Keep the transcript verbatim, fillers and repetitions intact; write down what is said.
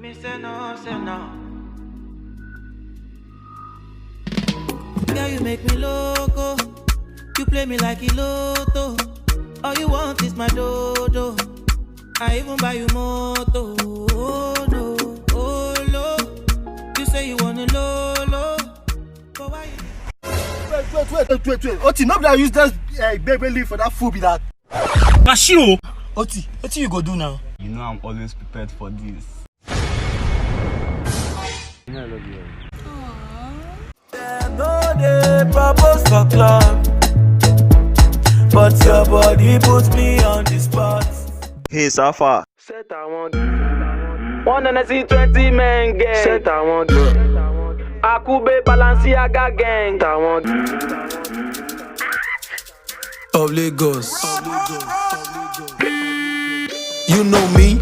Me say no, say no. Girl, you make me loco. You play me like Iloto. All you want is my dodo. I even buy you moto. Oh no, oh no. You say you wanna low low. But why you Wait, wait, wait, wait, wait, wait. Oti, no be that useless uh, baby leave for that fool be that. Na she o. Oti, wetin you go do now? You know I'm always prepared for this. You know I love you. Dem no dey propose for club, but your body put me on the spot. Hey, Safa. Set I want. One N S C twenty men gang. Set I want. Akube Balenciaga gang. I want. Of Lagos. You know me,